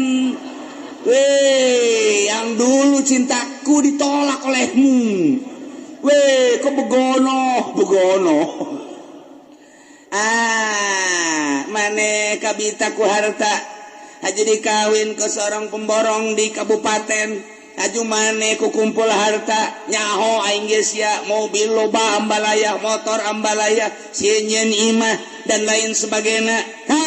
[SPEAKER 1] Weh, yang dulu cintaku ditolak olehmu. Weh, kok begono, begono. Ah, mane kabita ku harta. Haji dikawin ke seorang pemborong di kabupaten. Haju mane ku kumpul harta. Nyaho aing geus sia, mobil loba ambalaya, motor ambalaya, sieun imah dan lain sebagainya. Ha,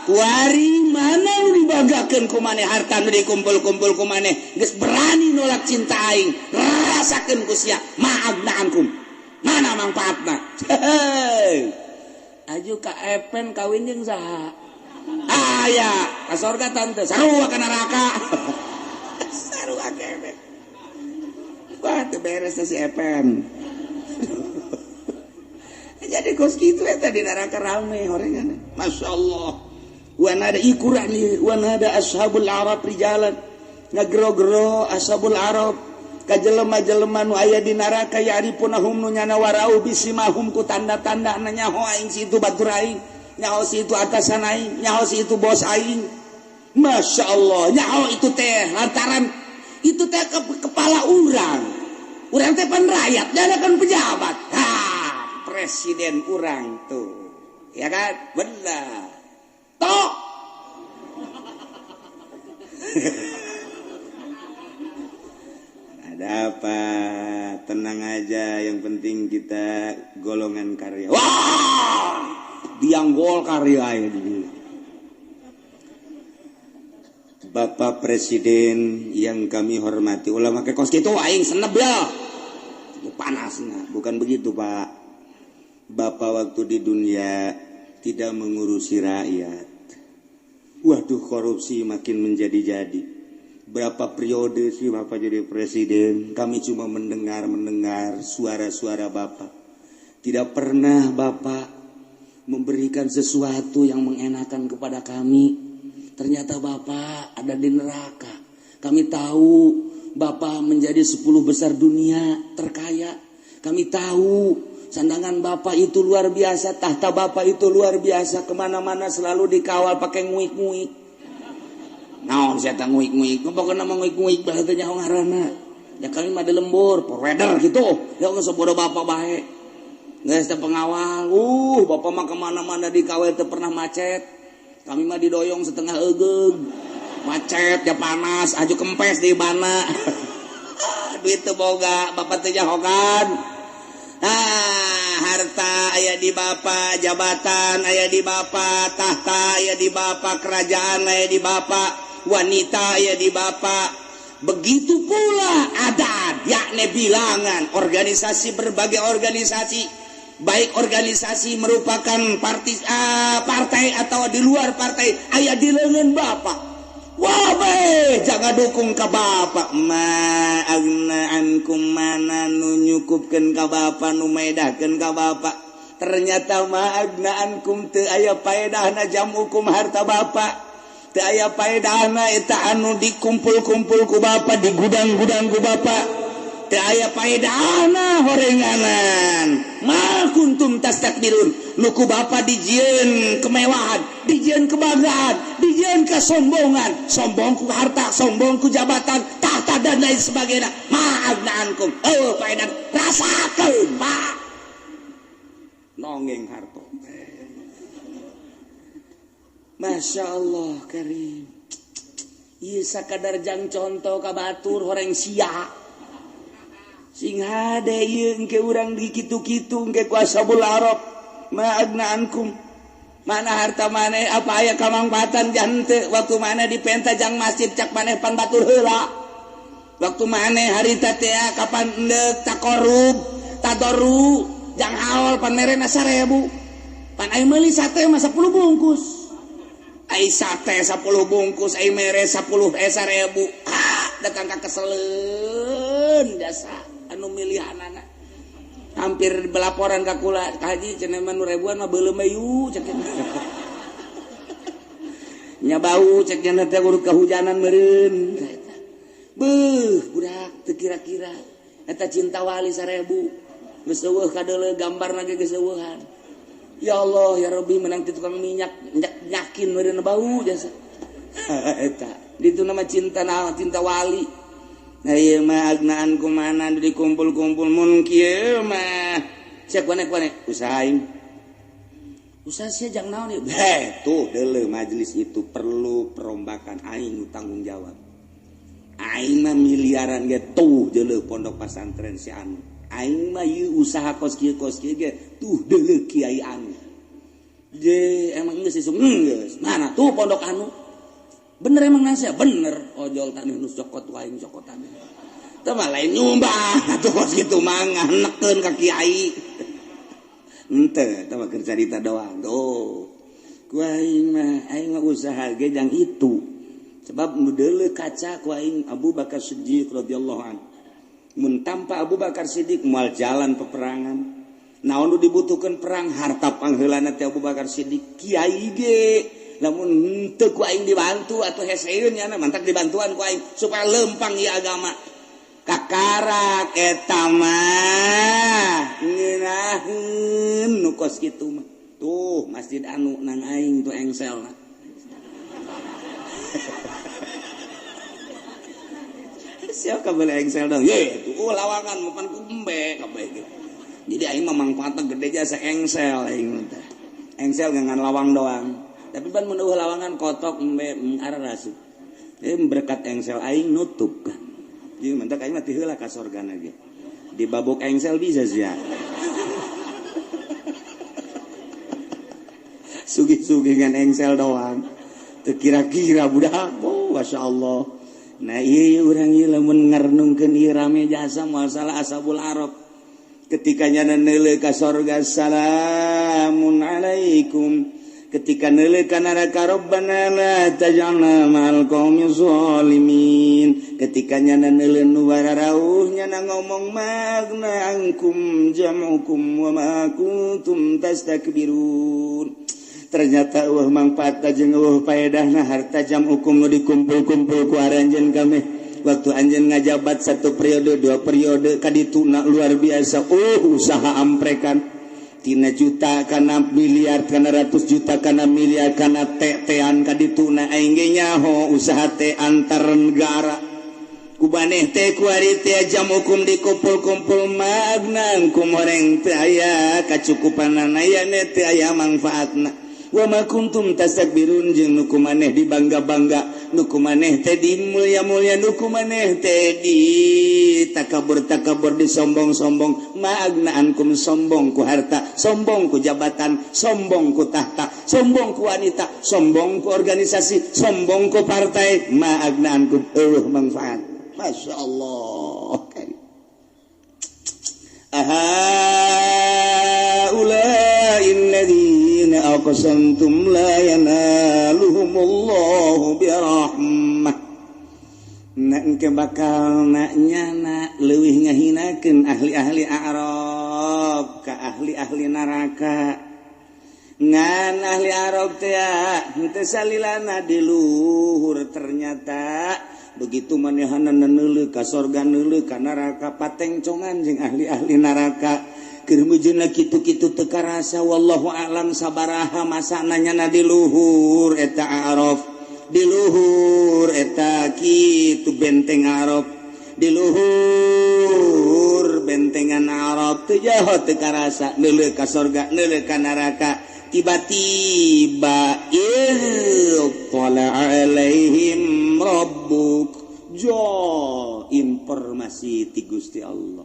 [SPEAKER 1] kuari mana nu dibanggakeun ku maneh harta nu dikumpul-kumpul ku maneh geus berani nolak cinta aing, rasakeun ku sia ma'agnaankum. Mana manfaatna? Aju ka Epen kawin jeung saha? Aya, ka sorga tante, sarua ka neraka. Sarua ka Epen. Wah, teu beres si Epen. Jadi kos kitu eta di neraka rame horengan. Masya Allah. Wan ada ikurani, wan ada ashabul Arab rijalan. Ngagero-gero ashabul Arab ka jelema-jelema nu aya di neraka ya'rifunahum nu nyana warau bisimahum ku tanda-tanda nyaho aing si itu batur aing, nyaho si itu atasan aing, nyaho si itu bos aing. Masya Allah, nyaho itu teh lantaran itu teh kepala urang. Urang teh pan rakyat, nyana kan pejabat. Ha, presiden urang tuh. Ya kan? Benar. Tok.
[SPEAKER 4] Ada apa? Tenang aja, yang penting kita golongan karya.
[SPEAKER 1] Wah, diang gol karya ini.
[SPEAKER 4] Bapak Presiden yang kami hormati, ulah make kos
[SPEAKER 1] kitu aing seneb ya. Panasna,
[SPEAKER 4] bukan begitu, Pak. Bapak waktu di dunia tidak mengurusi rakyat. Waduh, korupsi makin menjadi-jadi. Berapa periode sih Bapak jadi presiden, kami cuma mendengar-mendengar suara-suara Bapak.
[SPEAKER 1] Tidak pernah Bapak memberikan sesuatu yang mengenakan kepada kami. Ternyata Bapak ada di neraka. Kami tahu Bapak menjadi 10 besar dunia terkaya. Kami tahu sandangan Bapak itu luar biasa, tahta Bapak itu luar biasa, kemana-mana selalu dikawal pakai nguik-nguik. Naon saya teh nguik-nguik, pokokna mah nguik-nguik bae teh nyaho ngaranna. Ya kami mah di lembur, provider gitu. Ya geus bodoh Bapak bae. Geus teh pengawal, Bapak mah kemana-mana dikawal teu pernah macet. Kami mah didoyong setengah eugeug. Macet ya panas, aju kempes di bana. Duit teu boga, Bapak teh nyahokan. Ah, harta aya di Bapak, jabatan aya di Bapak, tahta aya di Bapak, kerajaan aya di Bapak, wanita aya di Bapak. Begitu pula adat, yakni bilangan organisasi, berbagai organisasi, baik organisasi merupakan partai atau di luar partai, aya di leungeun Bapak. Wah, be, jangan dukung ka Bapak.
[SPEAKER 4] Ma agna ankum mana nu nyukupkeun ka Bapak, nu medahkeun ka Bapak. Ternyata ma agna ankum teu aya paedahna jamukum harta Bapak. Teu aya paedahna eta anu dikumpul-kumpul ku Bapak, di gudang-gudang ku Bapak. Teu aya paedahna horenganan.
[SPEAKER 1] Ma kuntum tastakbirun, nu ku Bapak dijieun kemewahan, dijieun kebanggaan, dijieun Pikeun kesombongan, sombong ku harta, sombong ku jabatan, tahta dan lain sebagainya. Maagna ankum. Oh, paedan rasakeun, Pak. Nongeng harto. Masya Allah karim. Ieu sakadar jang contoh ka batur horeng sia. Sing hade ieu engke urang di kitu-kitu engke ku ashabul arab. Maagna ankum. Mana harta maneh apa aya kamangfaatan jante waktu maneh dipenta jang masjid cak maneh pan batur heula. Waktu maneh harita teh kapan endek takorub tadoru jang haol pan merena 1000. Pan aing meuli sate mah 10 bungkus. Ai sate 10 bungkus ai mere 10 1000. Ah datang ka keseleun jasa anu milihanana. Hampir belaporan ka kula ka haji cenah mah nu ribuan mah beuleum yu cek nya bau cek nya teh urut kahujanan meureun eta beuh budak teu kira-kira eta cinta wali 1000 geus eueuh kadeuleu gambarna ge geus eueuhan. Ya Allah ya Rabbi menang ti tukang minyak nyakin meureun bau jasa eta ditu nama cinta naon cinta wali. Nah ieu mah agnaan kumana dikumpul-kumpul mun kieu mah cek kone-kone usaha aing. Usaha sia jang naon ieu? Heh, tuh deuleu majelis itu perlu perombakan aing tanggung jawab. Aing mah miliaran ge tuh deuleu pondok pesantren si anu. Aing mah ieu usaha kos kieu ge tuh deuleu kiai anu. Je emang geus isuk geus. Mana tuh pondok anu? Bener emang nasihat bener ojol tanah nu cokot waing cokotan teh mah lain nyumbah atuh kos kitu mah nganekeun ka kiai henteu teh mah keur carita doang tuh ku aing mah usaha ge jang itu sebab nu deuleu kaca ku aing Abu Bakar Siddiq radhiyallahu an mun tanpa Abu Bakar Siddiq moal jalan peperangan naon nu dibutuhkeun perang harta pangheulana teh Abu Bakar Siddiq kiai ge lamun henteu ku aing dibantu atuh heseun nya mantak dibantuan ku aing supaya lempang ieu agama kakarak eta mah ngeunaheun nu kos kitu mah tuh masjid anu nang aing tuh engselna siapa kabeh engsel dong ye tuh lawangan mapan ku embe kabeh gitu jadi aing mah mangfaatna gede jasa engsel aing teh engsel ngan lawang doang tapi ban mun eueuh lawangan kotok embe arah rasup berkat engsel aing nutup kan ieu mantak aing mah ti heula ka sorgana ge dibabok engsel bisa sia sugih-sugih ngan engsel doang teu kira-kira budak oh masyaallah nah ieu urang ieu lamun ngarenungkeun ieu rame jasa moal salah ashabul arab ketika nyana neuleuh ka sorga salamun alaikum ketika neuleuh ka neraka rabbana la taj'alna ma'al qaumi zalimin ketika nyana neuleuh nu bararauh nyana ngomong magna angkum jam'ukum wa ma kuntum tastakbirun ternyata eueuh mangfaatna jeung eueuh paedahna harta jam'ukum nu dikumpul-kumpul ku aranjeun kami waktu anjeun ngajabat satu periode dua periode kadituna luar biasa usaha amprekan tina juta kana miliar kana ratus juta kana miliar kana tean kadituna aing ge nyaho usaha teh antar negara ku baneh teh ku ari teh jam hukum dikumpul-kumpul magna kum horeng teh aya kacukupanana aya teh aya mangfaatna wa ma kuntum tastakbirun jeung nu kumaneh dibangga-bangga nu kumaneh teh dimulya-mulya nu kumaneh teh di takabur-takabur disombong-sombong maagna ankum sombong ku harta sombong ku jabatan sombong ku tahta sombong ku wanita sombong ku organisasi sombong ku partai maagna ankum eueuh manfaat Masya Allah Ahaula'il ladzina aqsamtum la yanaluhumullahu birahmah na engke bakal na nyana leuwih ngahinakeun ahli-ahli Arab ka ahli-ahli neraka ngan ahli Arab teh henteu salilana di luhur ternyata begitu manehanna neuleuh ka sorga neuleuh ka neraka patengcongan jeung ahli-ahli neraka keur mujuna kitu-kitu teu karasa wallahu a'lam sabaraha masana nyana di luhur eta Araf
[SPEAKER 2] Di luhur eta kitu benteng Arab, di luhur bentengan Arab teu jaho teu karasa neuleuh ka sorga neuleuh ka neraka. Tiba-tiba ittala alaihim rabbuk, jo informasi ti Gusti Allah.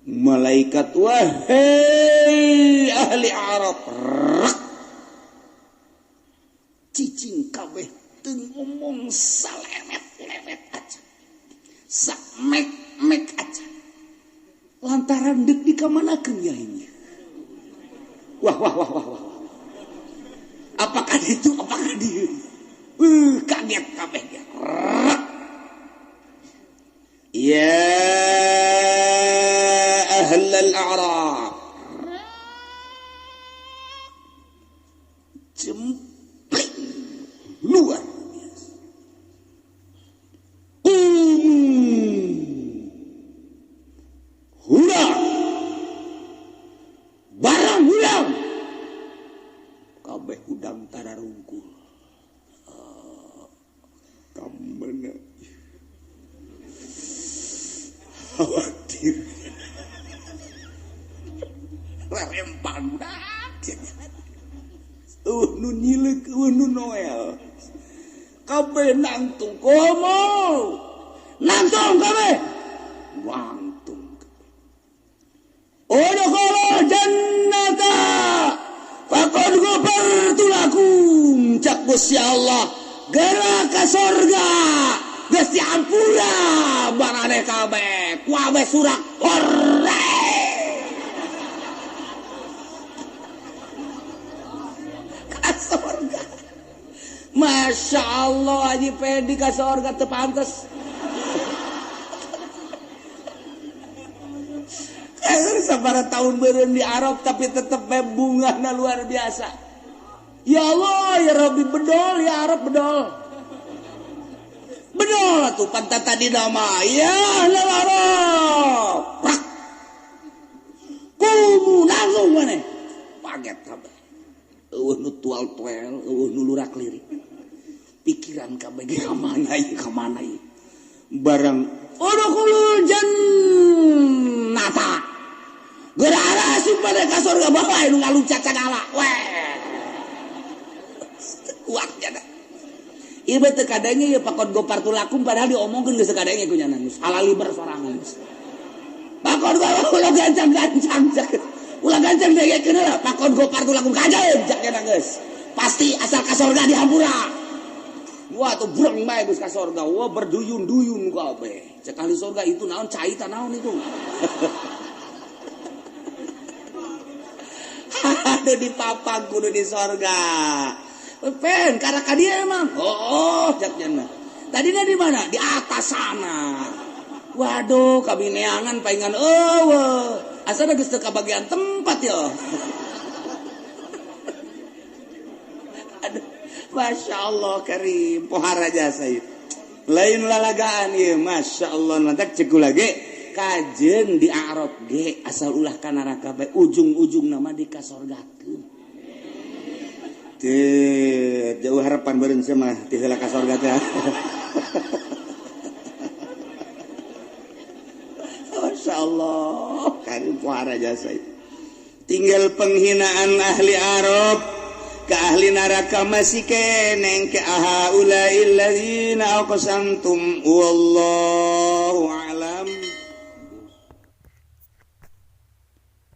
[SPEAKER 2] Malaikat wahai ahli Arab, cicing kabeh teu ngomong salemet-lemet aja, samek-mek aja, lantaran deuk dikamanakeun ya ini. Wah wah wah wah wah, apakah itu, apakah dia? Kaget kabeh dia. Ya ahlal a'rab, jempling luar biasa. Hurang barang hurang kabeh hudang tararungkul. Kamana khawatir rempang budak nu nyileuk nu Noel kabeh nangtung komo nangtung kabeh wangtung udkhulul jannata faqad ghafartu lakum. Cak Gusti Allah gerak ka surga geus diampura barane kabeh kuabeh surak hore ka surga. Masya Allah Haji Pedi ka surga teu pantes. Sabaraha tahun beureum di Arab tapi tetep bae bungahna luar biasa. Ya Allah ya Rabbi, bedol ya Arab, bedol. Bedol atuh pantat tadi nama ya ahlal Arab. Rak. Kumu langsung maneh. Paget kabeh. Eueuh nu tual-tuel, eueuh nu lurak lirik. Pikiran kabeh ge ka mana ieu, ka mana ieu. Barang udkhulul jannata. Geura asup pada ka surga bawa nu ngaluncat sagala. Weh. Kuat jada. Ieu teu kadenge ieu pakot gopar tulakum padahal diomongkeun geus kadenge ku nyana geus halaliber sorangan. Pakot ulah gancang-gancang. Ulah gancang dengekeun heula pakot gopar tulakum kajeun jak nyana geus. Pasti asal ka surga dihampura. Wah tuh breng bae geus ka surga. Wah berduyun-duyun kabeh. Cek ahli surga itu naon cai ta naon itu. Aduh di papang kudu di sorga. Pen karena dia emang. Oh, jak jana. Tadinya di mana? Di atas sana. Waduh, kami neangan paingan eueuh. Asal geus teu kabagian tempat ya. Aduh, Masya Allah karim pohara jasa ieu. Lain lalagaan ieu, Masya Allah mantak cek lagi. Kajeun di Arab ge asal ulah ka neraka bae ujung-ujung nama di kasorgakeun. Teu jauh harapan beureun sia mah ti heula ka sorga teh. Masya Allah karim pohara jasa. Tinggal penghinaan ahli Arab ke ahli neraka masih keneng ke ahaulail ladzina aqsamtum wallahu